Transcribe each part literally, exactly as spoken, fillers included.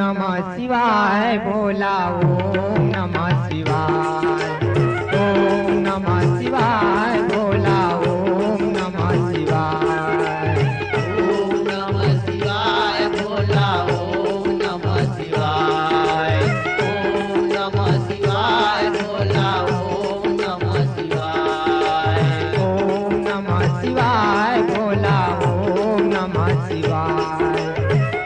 नमः शिवाय भोला, ओम नमः शिवाय, ओम नमः शिवाय भोला, ओम नमः शिवाय। ओम नमः शिवाय भोला, ओम नमः शिवाय, ओम नमः शिवाय भोला, ओम नमः शिवाय। ओम नमः शिवाय भोला, ओम नमः शिवाय।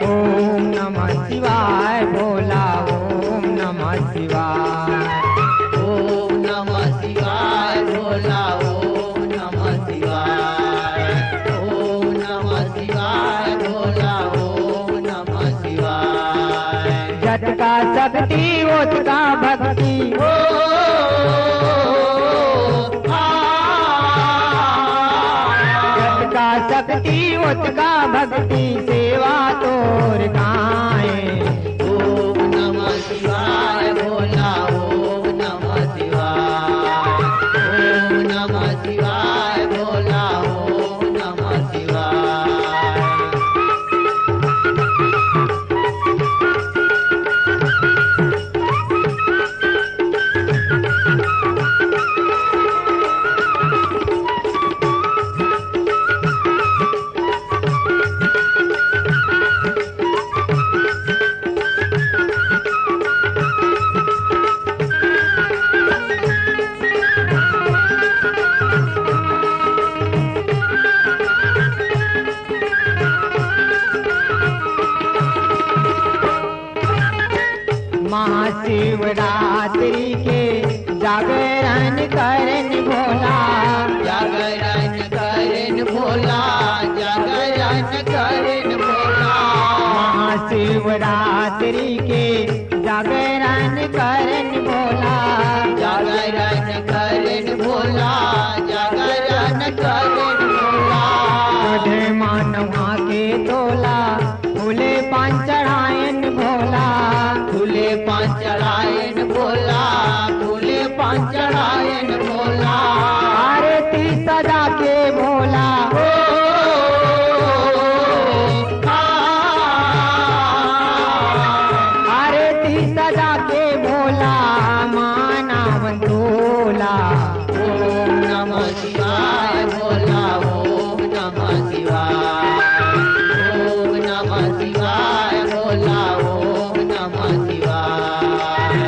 ओम नमः शिवाय भोला, ओम नमः शिवाय। ओम नमः शिवाय भोला, ओम नमः शिवाय। ओम नमः शिवाय भोला, ओम नमः शिवाय। जतका शक्ति ओतका भक्ति। ओ, आ। जतका शक्ति ओतका भक्ति, सेवा तोर गाए। ओम नमः शिवाय भोला, ओम नमः शिवाय। ओम नमः शिवाय भोला, ओम नमः शिवाय। महाशिवरात्रि के जागरण करन भोला। जागरण करन भोला, जागरण करन भोला। महाशिवरात्रि के जागरण करन भोला। जागरण करन भोला, जागरण करन भोला। तुझे मानवा के तोला, फूले पान चढ़ायन भोला। फूले पान चढ़ायन भोला, फूले पान चढ़ायन भोला। आरती सजा के भोला। ओ, आ, आरती सजा के भोला, मानव तोला। ओम नमः शिवाय भोला, ओम नमः शिवाय। ओम नमः शिवाय भोला, ओम नमः शिवाय।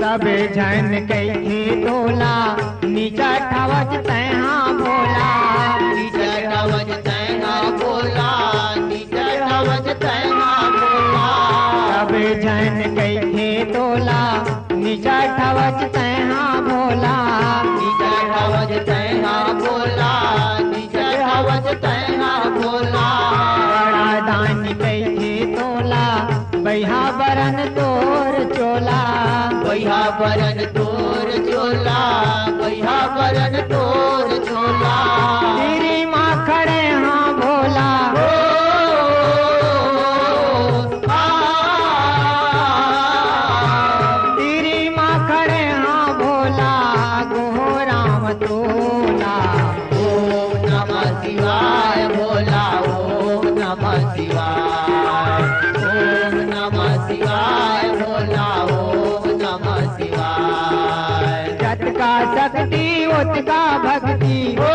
सब झन कहिथे तोला, नीचा ठवच तैहा भोला। नीचा ठवच तैहा भोला, नीचा ठवच तैहा भोला। सब झन कहिथे तोला, नीचा ठवच तैहा भोला। नीचा ठवच तैहा भोला, नीचा ठवच तैहा भोला। बड़ा दानी कहिथे तोला, बइहा बरन तोर चोला। बइहा बरन तोर चोला, बइहा बरन तोर चोला। तिरी मा खड़े हाँ भोला। ओ, आ, तिरी मा खड़े हाँ भोला, गोहराम तोला। ओम नमः शिवाय भोला, ओम नमः शिवाय। ओम नमः शिवाय भोला, ओम नमः शिवाय। जतका शक्ति ओतका भक्ति। ओ, आ,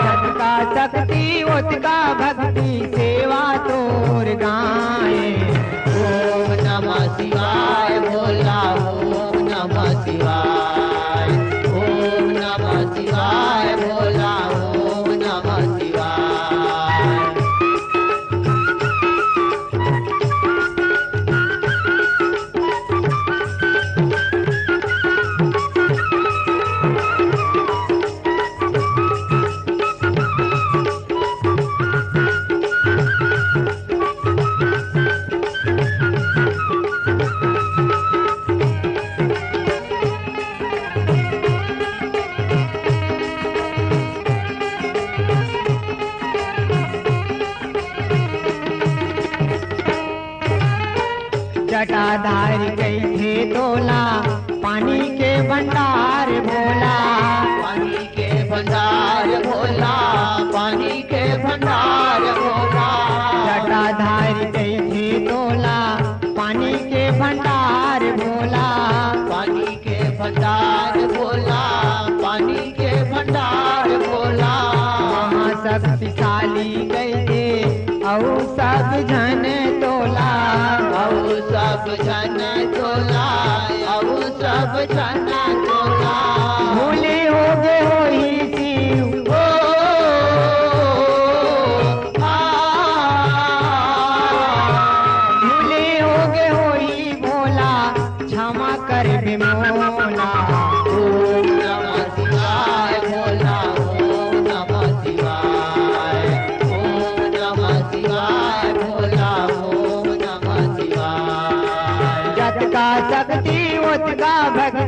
जतका शक्ति ओतका भक्ति, सेवा तोर गाए। ओम नमः शिवाय भोला, ओम नमः शिवाय। ओम नमः शिवाय भोला, ओम नमः शिवाय। जटाधारी कहिथे तोला पानी के भंडार भोला। पानी के भंडार भोला, पानी के भंडार भोला। जटाधारी कहिथे तोला पानी के भंडार भोला। पानी के भंडार भोला, पानी के भंडार भोला। महाशक्तिशाली कहिथे अउ सब झन तोला। अउ सब झन तोला, अउ सब झन तोला। भूली होगे होही शिव। ओ, आ, भूली होगे होही भोला, क्षमा करबे मोला। ओम नमः शिवाय भोला, ओम नमः शिवाय, ओम नमः शिवाय भोला, ओम नमः शिवाय। जतका शक्ति ओतका भक्ति।